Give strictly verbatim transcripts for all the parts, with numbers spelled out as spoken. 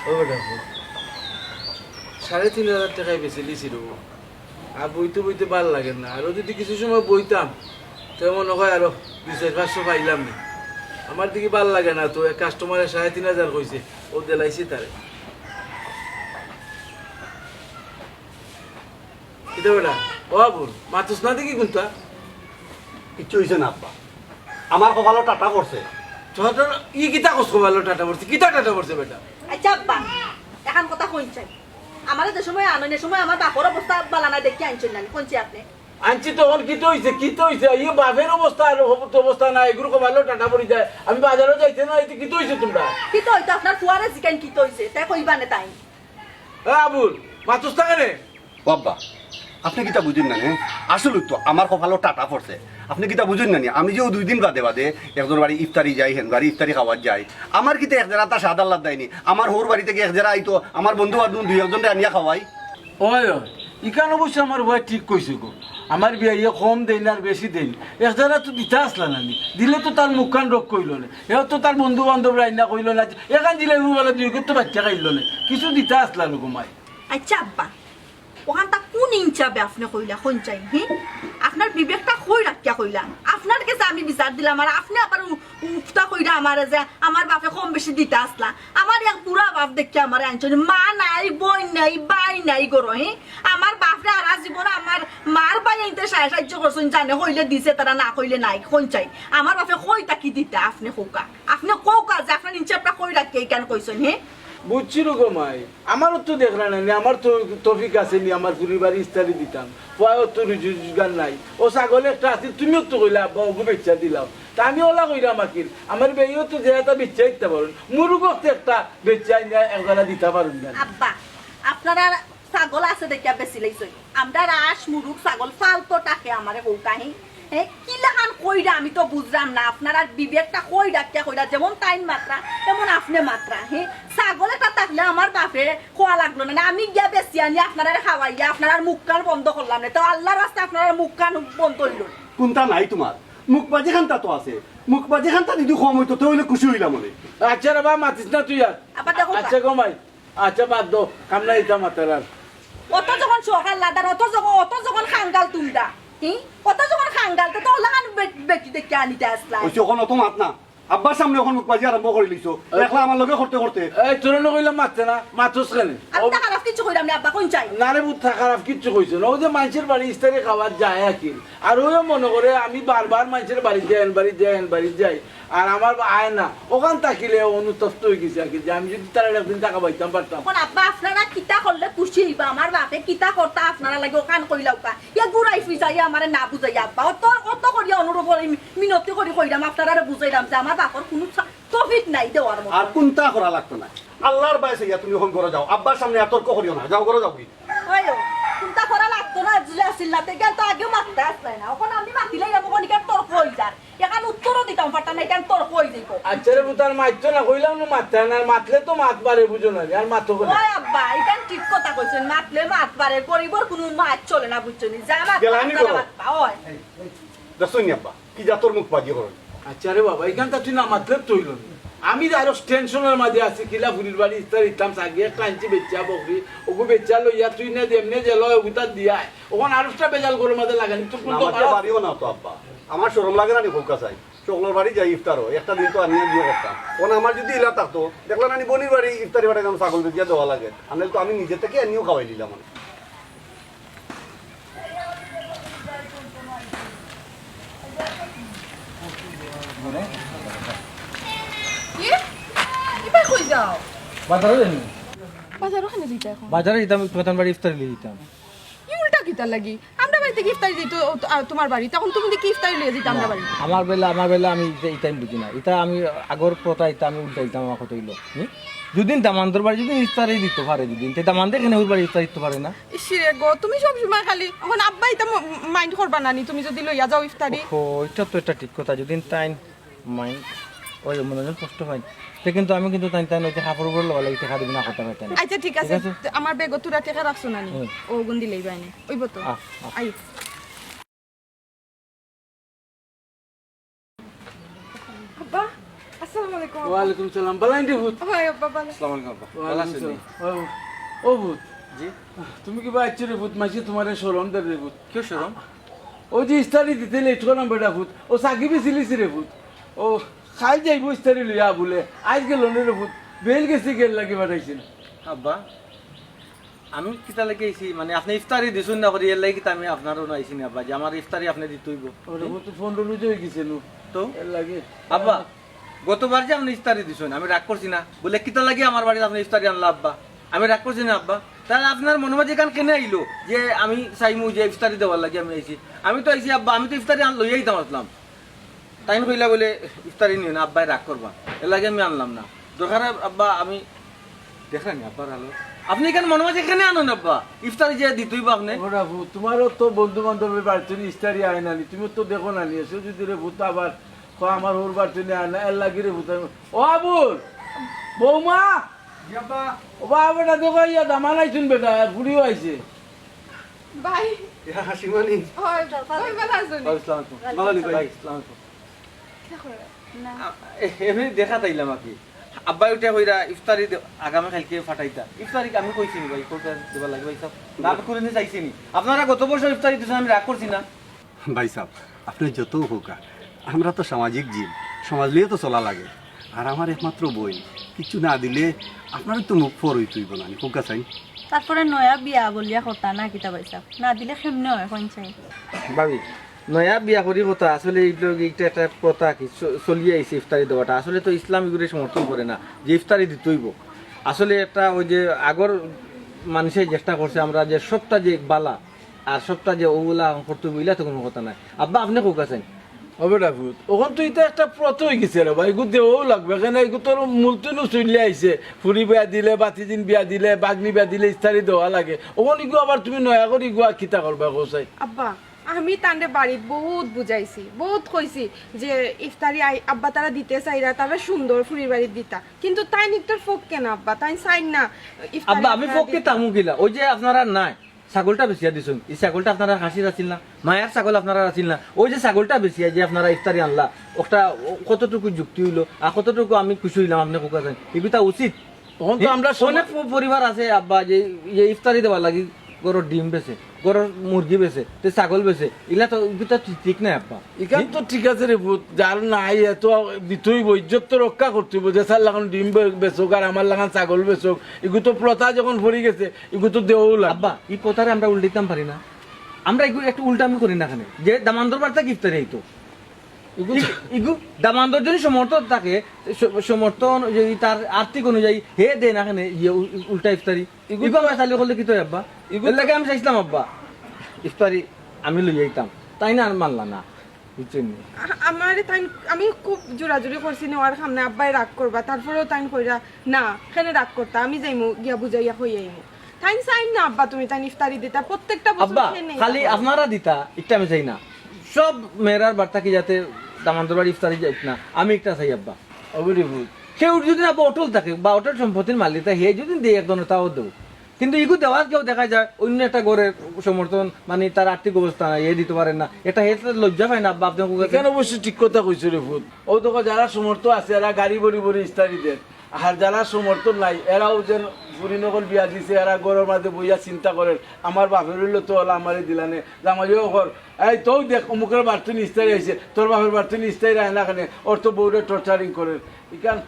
ও বেটা, সাড়ে তিন হাজার টেকায় বেচিলিছি রে। আর বইতে বইতে ভালা লাগে না, আরো যদি কিছু সময় বইতাম, তে মনে অয় আরো দুই চাইর পাঁচশো পাইলাম নে। আমার দেখি ভালা লাগে না তো, এক কাস্টমারে সাড়ে তিন হাজার কইছে, অউ দিলাইছি তারে। কিতা বেটা? ও আবুল, মাতস না দেখি কুন্তা? কিচ্ছু অইছে না আব্বা, আমার কপালো টাটা পড়ছে। তোর, তোর ই কিতা কস কপালো টাটা পড়ছে? কিতা টাটা পড়ছে বেটা? আচ্ছা আব্বা, এখান কথা কইন চাই। আমারে যে সময় আনইন, এ সময় আমার বাপর অবস্থা ভালা না দেখি আনছইন না, কইন চাই আপনে। আনছি তখন কিতা অইছে, কিতা অইছে? ই বাপর অবস্থা আর অবস্থা না, এগুর কপালো টাটা পড়ি যায়। আমি বাজারো যাইতে না, ইতে কিতা অইছে তুমরা? কিতা অইতো আপনার ফুয়ারে জিকাইন কিতা অইছে, তে কইবা নে তাইন। এ আবুল, মাতস না কেনে? ও আব্বা, আপনে কিতা বুঝইন না নি? আসলে তো আমার কপালো টাটা পড়ছে। আপনে কিতা বুঝইন না নি? আমি যে অউ দুই দিন বাদে বাদে একজনর বাড়ি ইফতারি যাই, হেন বাড়ি ইফতারি খাওয়াত যাই, আমার কিতা এক জেরা তা স্বাদ আল্লাদ দেয়নি। আমার হউর বাড়ি থাকি এক জেরা আইতো, আমার বন্ধু বান্ধব দুই একজনরে আনিয়া খাওয়াই। ওই, ওই, ইখান অবশ্য আমার ভাই ঠিক কইছে গো। আমার বিয়াইয়ে কম দেইন আর বেশি দেইন, এক জেরা তো দিতা আছলা না নি। দিলে তো তার মুখখান রক্ষা অইলো নে। এও তো তার বন্ধু বান্ধবরে আইনা কইলো না, এখান দিলে এগুর বেলা দুই তো বাচ্চা খাইলো নে। কিছু দিতা আছলা না গো মাই। আচ্ছা আব্বা, অখানতা কুন ইনসাফে আপনে কইলা, কইন চাই, হি? আপনার বিবেকটা কই রাখিয়া কইলা? আপনার গেছে আমি বিচার দিলাম, আর আপনে আবার উ-, উফতা কইরা আমারে যে আমার বাপে কম বেশি দিতা আছলা। আমার এক বুড়া বাপ দেখিয়া আমারে আনছইন, মা নাই, বইন নাই, ভাই নাই ঘরো, হি? আমার বাপরে হারা জীবন আমার মার ভাইয়াইন্তে সাহায্য করছইন, জানে কইলে দিছে তারা, না কইলে নাই, কইন চাই। আমার বাপে কই থাকি দিতা, আপনে কউক্কা। আপনে কউক্কা যে আপনার ইনসাফটা কই রাখিয়া ইখান কইছইন, হি? বুঝছি রে গো মাই, আমারও তো দেখরা না নি, আমার তো তৌফিক আছে নি, আমার ফুরির বাড়ি ইফতারি দিতাম, ফুয়ায় তো রুজি রোজগার নাই, অউ ছাগল একটা আছিল, তুমিও তো কইলা আব্বা অগু বেচিয়া দিলাও, তা আমি অলা কইরাম আকিল, আমার বেয়াইও তো যে একটা বেচিয়া দিতা পারইন, মুরুগ অকতে একটা বেচিয়া আনিয়া এক জেরা দিতা পারইন না। আব্বা, আপনারার ছাগল আছে দেখিয়া বেচিলাইছইন, আমরার আস মুরুগ ছাগল ফালতো থাকে আমারে কউক্কা হি। হে, কিলাখান কইরা আমি তো বুঝরাম না, আপনারার বিবেকটা কই রাখিয়া কইরা, যেমন তাইন মাতরা, তেমন আপনে মাতরা। হে, ছাগল একটা থাকলে আমার বাপে কওয়া লাগলো না, না আমি গিয়া বেচিয়া আনি আপনারারে খাওয়াইয়া আপনারার মুখখান বন্ধ করলাম না, তো আল্লার রাস্তায় আপনারার মুখখান বন্ধ অইলো না। কুন্তা নাই তুমার? মুখবাজি খান্তা তো আছে, মুখবাজি খান্তা যদি কম অইতো, তে অইলে খুশি অইলাম অনে। আচ্ছা রে বা, মাতিস না তুই আর। আবার দেখো আচ্ছা গো মাই, আচ্ছা, বাদ দেও, কাম নাই ইতা মাতার আর। অত যখন শখ আহ্লাদ আর অত যখন, অত যখন খাঙ্গাল তুমরা, হি? অত যখন খাঙ্গাল, তো অলাখান বে-, বেটি দেখিয়া আনিতা আছলা। অইছে, অখন অত মাত না। আব্বার সামনে অখন মুখবাজি আরম্ভ করিলিছো। এই একলা আমার লগে করতে করতে। এই, তোরে না কইলাম মাততে না, মাতস কেনে? আমি তা খারাপ কিচ্ছু কইরাম না, আব্বা, কইন চাই। না রে পুত, খারাপ কিচ্ছু কইছো না। অউ যে মাইনষের বাড়ি ইফতারি খাওয়াত যায় আকিল। আর অউ মনো করে আমি বারবার মাইনষের বাড়িত যাই, এন বাড়িত যাই, এন বাড়িত যাই। আর আমার বা-, আয় না, অখান থাকিলে অনুতপ্ত অইগেছে আর কি, যে আমি যদি তারার একদিন টেকা পাইতাম পারতাম। অখন আব্বা, আপনারা কিতা করলে খুশি অইবা? আমার বাপে কিতা করতা আপনারার লাগি অখান কইলাউক্কা। ইয়া ঘুরাই ফিরাইয়া আমারে না বুঝাইয়া আব্বা, অত, অত করিয়া অনুরোধ করি, মি-, মিনতি করি কইরাম, আপনারারে বুঝাইরাম যে আমার বাপর কুনু সা-, তৌফিক নাই দেওয়ার মতো। আর কুন্তা করা লাগতো না। আল্লার বায় চাইয়া তুমি অখন ঘরো যাও, আব্বার সামনে আর তর্ক করিও না, যাও ঘরো যাও গি। ওই ও, কুন্তা করা লাগতো না, যদি আছিল না, তে ইখান তো আগেউ মাততা আছলায় না। অখন আমি মাতিলে ইখান অখন ইখান তর্ক অই যার। ইখান উত্তরও দিতাম পারতাম না, ইখান তর্ক অই যাইবো। আচ্ছা রে পুত, আর মাততো না, কইলাম না মাততে না, আর মাতলে তো মাত বাড়ে, বুঝো না, আর মাতো কেনে? ওই আব্বা, ইখান ঠিক কথা কইছইন, মাতলে মাত বাড়ে, গরিবর কুনু মাত চলে না, বুঝছো নি? যা মাত, গেলানি তারা করো। মাতবা, ওই। দেখছো নি আব্বা, কি জাতর মুখবাজি করইন। আচ্ছা রে বাবা, ইখানতা তুই না মাতলে তো অইলো না। আমি যে আরো টেনশনর মাঝে আছি, কিলা ফুরির বাড়ি ইফতারি দিতাম, ছাগি একটা আনছি বেচিয়া বকরি, অগু বেচিয়া লইয়া তুই না যেমনে যে লয় অগুতা দিয়ায়। অখন আরোটা বেজাল ঘরর মাঝে লাগানি, তোর কুন না তো মাততে পারিও না তো আব্বা। আমার শরম লাগে না নি কউক্কা চাই? হকলর বাড়ি যাই ইফতারো, একটা দিন তো আনিয়া দিও করতাম। অখন আমার যদি ইলা থাকতো, দেখলা না নি বইনর বাড়ি ইফতারি পাঠাইতাম, ছাগল বেচিয়া দেওয়া লাগে। আর নাইলে তো আমি নিজে থাকি আনিয়াউ খাওয়াইলিলাম অনে। কি? ইবায় কই যাও? বাজারো যাইমু। বাজারো কেনে যাইতা অখন? বাজারো যাইতাম, তুমার বাড়ি ইফতারি লই যাইতাম। ই উল্টা কিতার লাগি? আমরার বাড়ি থাকি ইফতারি যাইতো, ও, আ, তুমার বাড়ি। তখন তুমি দেখি ইফতারি লইয়া যাইতা আমরার বাড়ি। আমার বেলা, আমার বেলা আমি ইতা, ইতা আমি বুঝি না। ইতা আমি আগর কথা, ইতা আমি উল্টা দিতাম, আমার কথা অইলো। হুম? যুদিন দামান্দর বাড়ি যুদিন ইফতারি দিতো পারে, যুদিন, তে দামান্দে কেনে অউর বাড়ি ইফতারি দিতো পারে না? ইশ রে গো, তুমি সব সময় খালি, অখন আব্বা ইতা ম-, mind করবা না নি, তুমি যুদি লইয়া যাও ইফতারি? ওহো, ইটা তো একটা ঠিক কথা, যুদিন তাইন mind, ওই মনে হয় কষ্ট পাইন। তে কিন্তু আমি কিন্তু তাইন, তাইন অউ যে কাপড় উপরে লওয়া লাগি টেকা দিবি না, কথা পাইতাম। আচ্ছা, ঠিক আছে। ঠিক আছে? তে আমার ব্যাগো থুড়া টেকা রাখছো না নি? হুম। অগুন দিলাইবায় নে। অইবো তো? আহ, আহ। আই। আব্বা, আসসালামু ওয়ালাইকুম সালাম। বালা নি রে পুত? হয় আব্বা, ভালো। আসসালামু আলাইকুম আব্বা। ভালো ওয়ালাইকুম আছেন নি? সালাম। ও, ও পুত, জি। তুমি কিবা আইছো রে পুত? মাইনষে তুমারে শরম দের রে পুত। কিয় শরম? অউ যে ইফতারি দিতে লেট করলাম বেটা পুত, অউ সাকিবে চিলিছে রে পুত। অউ কাইল যাইবো ইফতারি লইয়া বুলে, আইজ গেলো না রে পুত। বেইল গেছে, এর লাগি পাঠাইছে না। আব্বা, আমি কিতা লাগি আইছি, মানে আপনে ইফতারি দিছইন না করি, এর লাগি কিতা আমি আপনার অনো আইছি নি আব্বা, যে আমার ইফতারি আপনে দিতে অইবো। ওরে পুত, পনরো রোজা অই গেছে নু। তো? এর লাগি। আব্বা, গতবার যে আপনে ইফতারি দিছইন, আমি রাগ করছি না। বুলে, "কিতা লাগি আমার বাড়িত আপনে ইফতারি আনলা আব্বা?" আমি রাগ করছি না আব্বা। তাইলে আপনার মনো মাঝে ইখান কেনে আইলো যে আমি চাইমু যে ইফতারি দেওয়ার লাগি আমি আইছি? আমি তো আইছি আব্বা, আমি তো ইফতারি আন লইয়া আইতাম আছলাম। তাইন কইলা বুলে ইফতারি নিও না, আব্বায় রাগ করবা, এর লাগি আমি আনলাম না। দরকার অয় আব্বা, আমি দেখরা নি আব্বার হালত। আপনে ইখান মনো মাঝে কেনে আনইন আব্বা? ইফতারি যে দিতে অইবো আপনে। ওরে পুত, তুমারও তো বন্ধু বান্ধবর বাড়িত নি ইফতারি আয় না নি, তুমি তো দেখো না নি, এসে যদি রে পুত আবার কয় আমার হউর বাড়িত নি আয় না, এর লাগি রে পুত। ও আবুল, বৌমা, ও বাবা বেটা, দেখো ইয়া দামান আইছইন বেটা, ফুড়িও আইছে। ভাই। ইয়া, হাসিমানি। হয়, ভাই ভালো আছো নি? আসসালামু আলাইকুম। ভালো নি ভাই? আসসালামু আলাইকুম। কিতা করে? না। আ, এ-, এমনি দেখা তাইলাম আর কি। আব্বায় উঠে কইরা ইফতারি দে-, আগামী কালকে ফাটাইতা। ইফতারি আমি কইছি নি ভাই, কোনটা দেবার লাগি ভাই সাব? না, আমি কোনোদিন চাইছি নি। আপনারা গত বছর ইফতারি দিছইন, আমি রাগ করছি না। ভাই সাব, আপনে যতউ কউক্কা, আমরা তো সামাজিক জীব, সমাজ লইয়া তো চলা লাগে। আর আমার একমাত্র বইন, কিচ্ছু না দিলে আপনারও তো মুখ ফর অইতো অইবো না নি, কউক্কা চাইন। তারপরে নয়া বিয়া বলিয়া কথা না কিতা ভাই সাব, না দিলে কেমনে অয় কইন চাইন? ভাবি, নয়া বিয়া করি কথা, আসলে ইটা একটা প্রথা কি চ-, চলিয়া আইছে ইফতারি দেওয়াটা। আসলে তো ইসলাম ইগুরে সমর্থন করে না যে ইফতারি দিতে অইবো। আসলে একটা ওই যে আগর মানষে চেষ্টা করছে আমরা যে সবটা যে বালা আর সবটা যে অউলা করতে অইবো, ইলা তো কুনু কথা নায়। আব্বা, আপনে কউক্কা চাইন। ও বেটা পুত, অখন তো ইটা একটা প্রথা অই গেছে রে ভাই, ইগু দেওয়াউ লাগবো। কেনে ইগু তো মুলতুনু চলিয়া আইছে, ফুড়ি বিয়া দিলে, বাতিজিন বিয়া দিলে, বাগনি বিয়া দিলে ইফতারি দেওয়া লাগে। অখন ইগু আবার তুমি নয়া করি ইগু কিতা করবায় কও চাই? আব্বা, আমি তানরে বাড়িত বউত বুঝাইছি, বউত কইছি যে ইফতারি আই-, আব্বা তারা দিতে চাইরা, তারা সুন্দর ফুড়ির বাড়িত দিতা, কিন্তু তাইন ইকটার ফক্কে না আব্বা, তাইন চাইন না ইফতারি আব্বা, আমি আপনারা ফক্কে দিতা। থাকমু কিলা? ওই যে আপনারা নাই, ছাগলটা বেচিয়া দিছইন, ই ছাগলটা আপনারার খাসির আছিল না, মায়ার ছাগল আপনারার আছিল না, ওই যে ছাগলটা বেচিয়া যে আপনারা ইফতারি আনলা, ওটা কতটুকু যুক্তি অইলো আর কতটুকু আমি খুশি অইলাম, আপনে কউক্কা চাইন, ইগুতা উচিত? অখন তো আমরা সমাজ অনেক প-, পরিবার আছে আব্বা, যে, যে ইফতারি দেওয়ার লাগি ঘরর ডিম বেচে, ঘরর মুরগি বেচে, তে ছাগল বেচে, ইলা তো, ইগুতা ঠিক নায় আব্বা। ইখান তো ঠিক আছে রে পুত, যার নাই এ তো দিতে অইবো, ইজ্জত তো রক্ষা করতে অইবো। যে যার লাখান ডিম বে-, বেচউক আর আমার লাখান ছাগল বেচউক, ইগু তো প্রথা যখন পড়ি গেছে, ইগু তো দেওয়াউ লাগবো। আব্বা, ই প্রথারে আমরা উল্টাইতাম পারি না? আমরা ইগু একটু উল্টামি করি না কেনে? যে দামান্দর বাড়ি থাকি ইফতারি আইতো, ইগু, ইগু দামান্দর যদি সমর্থন থাকে, স-, সমর্থন অনুযায়ী, তার আর্থিক অনুযায়ী হে দেয় না কেনে, ইয়ে উ-, উল্টা ইফতারি। ইগু ইগু আমরা চালু করলে কিতা অয় আব্বা? ইগু এর লাগি আমি চাইছিলাম আব্বা, ইফতারি আমি লইয়া আইতাম, তাইন আর মানলা না, বুঝছইন নি? আ-, আমারে তাইন, আমি খুব জোরাজুরি করছি, নেওয়ার কাম নাই, আব্বায় রাগ করবা, তারপরেও তাইন কইরা, "না, কেনে রাগ করতা, আমি যাইমু, গিয়া বুঝাইয়া কই আইমু।" তাইন চাইন না আব্বা, তুমি তাইন ইফতারি দিতা, প্রত্যেকটা বছর আব্বা, খেয়ে নেই খালি তারপরে। আপনারা দিতা, ইটা আমি চাই না। সব মেয়েরার বাড়ি থাকি যাতে দামান্দর বাড়ি ইফতারি যাইত না, আমি ইটা চাই আব্বা। অবশ্যই। কেউ যদি না আব্বা অটল থাকে বা অটল সম্পত্তির মালিক থাকে, হে যদি দেয় একজনে, তাও দেও। কিন্তু ইগু দেওয়ার কেউ দেখা যায় অন্য একটা ঘরের সমর্থন, মানে তার আর্থিক অবস্থা নাই, হে দিতে পারে না, এটা হে তো লজ্জা পায় না আব্বা, আপনে কউক্কা চাইন। ইখান অবশ্য ঠিক কথা কইছো রে পুত। অউ দেখো যারা সমর্থ আছে, এরা গাড়ি ভরি ভরি ইফতারি দেয়। আর যারা সমর্থ নাই, এরাও যেন ফুড়ি অকল বিয়া দিছে, এরা ঘরর মাঝে বইয়া চিন্তা করের, আমার বাপের অইলে তো অলা আমারে দিলা নে, জামাইও কর, "এই তো দেখ অমুকর বাড়িত নি ইফতারি আইছে, তোর বাপের বাড়িত নি ইফতারি আয় না কেনে, ওর তো বউরে torturing করের।" ইখান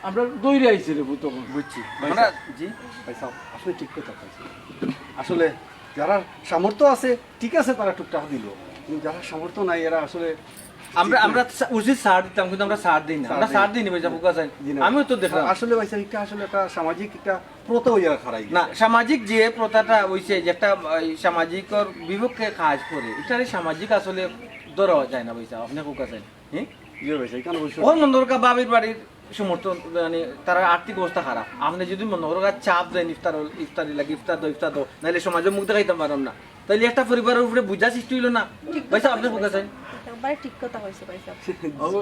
আমরা দৌড়ে আইছি রে পুত অখন। বুঝছি। আমরা, জি। ভাই সাব, আপনে ঠিক কথা কইছইন। আসলে যারার সামর্থ্য আছে, ঠিক আছে, তারা টুকটাক দিলো, কিন্তু যারার সামর্থ্য নাই, এরা আসলে আমরা, আমরা উচিত ছাড় দিতাম, কিন্তু আমরা ছাড় দেই না। আমরা ছাড় দেই না ভাই সাব, কউক্কা চাইন। জি না। আমিও তো দেখলাম। আসলে ভাই সাব, ইটা আসলে একটা সামাজিক একটা প্রথা অইয়া খাড়াই না, গেছে। সামাজিক যে প্রথাটা অইছে, যে একটা, এই, সামাজিকর বিপক্ষে কাজ করে, ইটারে সামাজিক আসলে ধরা যায় না ভাই সাব, আপনে কউক্কা চাইন। হ্যাঁ? জি ভাই সাব, ইখান অবশ্য। অখন মনো করউক্কা বাবির বাড়ির সমর্থন, মানে, তারার আর্থিক অবস্থা খারাপ। আপনে যদি মনো করউক্কা চাপ দেইন, "ইফতার অইল, ইফতারি লাগি, ইফতার দেও, ইফতার দেও, নাইলে সমাজে মুখ দেখাইতাম পাররাম না।" তাইলে একটা পরিবারের উপরে বুঝা সৃষ্টি অইলো না? ঠিক ভাই সাব, কথা আপনে কউক্কা চাইন। একবারে ঠিক কথা কইছো ভাই সাব।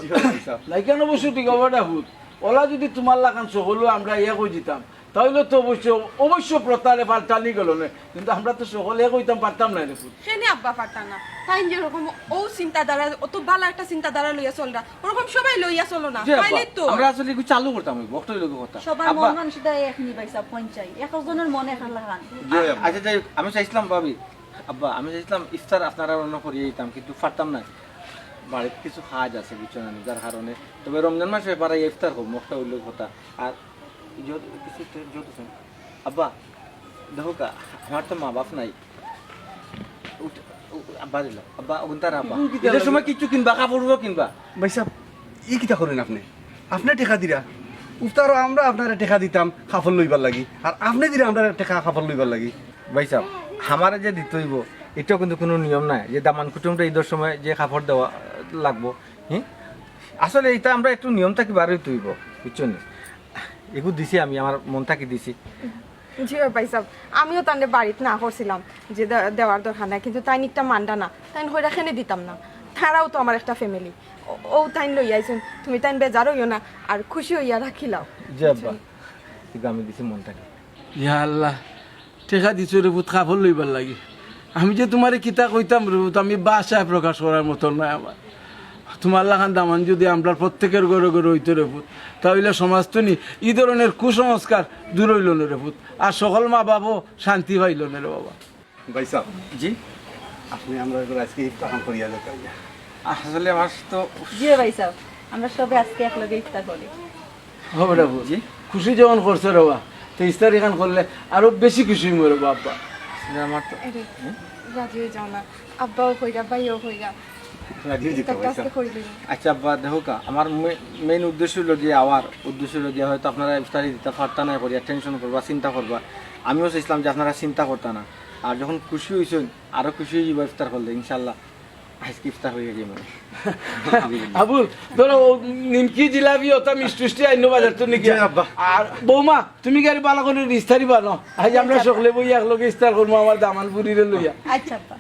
জি ভাই সাব। না, ইখান অবশ্য ঠিক, অউ বেটা পুত। অলা যদি তুমার লাখান সকল আমরা ইয়া কই দিতাম, তাইলে তো অবশ্য, অবশ্য প্রথারে পাল্টানি গেল না, কিন্তু আমরা তো সকলে কইতাম পারতাম না রে পুত। কেনে আব্বা পারতা না? তাইন যেরকম অউ চিন্তাধারা, অত ভালা একটা চিন্তাধারা লইয়া চলরা, ওরকম সবাই লইয়া চলো না, জি আব্বা, তাইলে তো। আমরা আসলে একটু চালু করতাম অইব, অক্ত অইল কথা। সবার আব্বা, মন মানসিকতা এক নি ভাইসাব, পঞ্চাই এক একজনের মনে এক লাখান। আ-, আচ্ছা যাই হোক, আমি চাইছিলাম ভাবি, আব্বা, আমি চাইছিলাম ইফতার আপনারা অন্য করিয়া দিতাম, কিন্তু পারতাম না, বাড়িত কিছু কাজ আছে বুঝছো না, যার কারণে। তবে রমজান মাসে পারা ইফতার করমু, অক্ত অইল কথা। আর যত কিছু তো যত শুন। আব্বা, দেখো কা, আমার তো মা বাপ নাই। উঠ, উ-, আব্বা দিল, আব্বা, ওগুন তার আব্বা। ঈদের সময় কিছু কিনবা, কাপড় উপর কিনবা। ভাইসাব, ই কিতা করেন আপনে? আপনে টেকা দিরা, ইফতারো আমরা আপনারে টেকা দিতাম কাপড় লইবার লাগি, আর আপনে দিরা আমরারে টেকা কাপড় লইবার লাগি। ভাইসাব, আমারে যে দিতে অইব, ইটা কিন্তু কুনু নিয়ম নায় যে দামান কুটুমরে ঈদের সময় যে কাপড় দেওয়া লাগবো। হুম, আসলে ইটা আমরা একটু নিয়ম থাকি বার অইতে অইব, বুঝছো নি? এগু দিছি আমি, আমার মন থাকি দিছি। জি অয় ভাইসাব, আমিও তানরে বাড়িত না করছিলাম যে দে-, দেওয়ার দরকার নাই, কিন্তু তাইন একটা মানরা না, তাইন কইরা কেনে দিতাম না, তারাও তো আমার একটা ফ্যামিলি। অউ তাইন লইয়া আইছইন, তুমি তাইন বেজার অইও না, আর খুশি অইয়া রাখিলাও। জি আব্বা, কিন্তু আমি দিছি মন থাকি। ইয়া আল্লাহ, টেকা দিছো রে পুত কাপড় লইবার লাগি। আমি যে তুমারে কিতা কইতাম রে পুত, আমি ভাষায় প্রকাশ করার মতন নায় আমার। তুমার লাখান দামান যদি আমরার প্রত্যেকের ঘরে ঘরে অইতো রে পুত, তা অইলে সমাজ তো নি ই ধরনের কুসংস্কার দূর অইল না রে পুত, আর সকল মা বাপও শান্তি পাইল না রে বাবা। ভাইসাব, জি, আপনে আমরার ঘরো আজকে ইফতার করিয়া যাইতা। আসলে আমার তো জি ভাইসাব, আমরা সবে আজকে একলগে ইফতার করি। হবে রে পুত, জি। খুশি যখন করছো রে বাবা, তেইশ তারিখ খান করলে আরো বেশি খুশি অইমু রে বাবা। আসলে আমার তো আরে, রাজি অই যাও না, আব্বাও কইরা, ভাইও কইরা। রাজি অই যাইতা ইফতারটা আজকে ভাইসাব। করিলিমু। আচ্ছা আব্বা, দেখো কা, আমার মেইন উদ্দেশ্য অইল গিয়া আওয়ার, উদ্দেশ্য অইল গিয়া হয়তো আপনারা ইফতারি দিতা পারতা না করিয়া টেনশন করবা, চিন্তা করবা। আমিও চাইছিলাম যে আপনারা চিন্তা করতা না, আর যখন খুশি অইছইন আরো খুশি অই যাইবা ইফতার করলে ইনশাআল্লাহ। আজকে ইফতার অইয়া যাইব। আবুল, ধরো, ও নিমকি, জিলাপি, ওটা মিষ্টি উষ্টি আইনো বাজার তো নাকি? জি, আব্বা। আর বৌমা, তুমি গাড়ি বালা করি ইফতারি বানো। আজ আমরা সকলে বই একলগে ইফতার করবো আমার দামান বুড়িরে লইয়া। আচ্ছা আব্বা।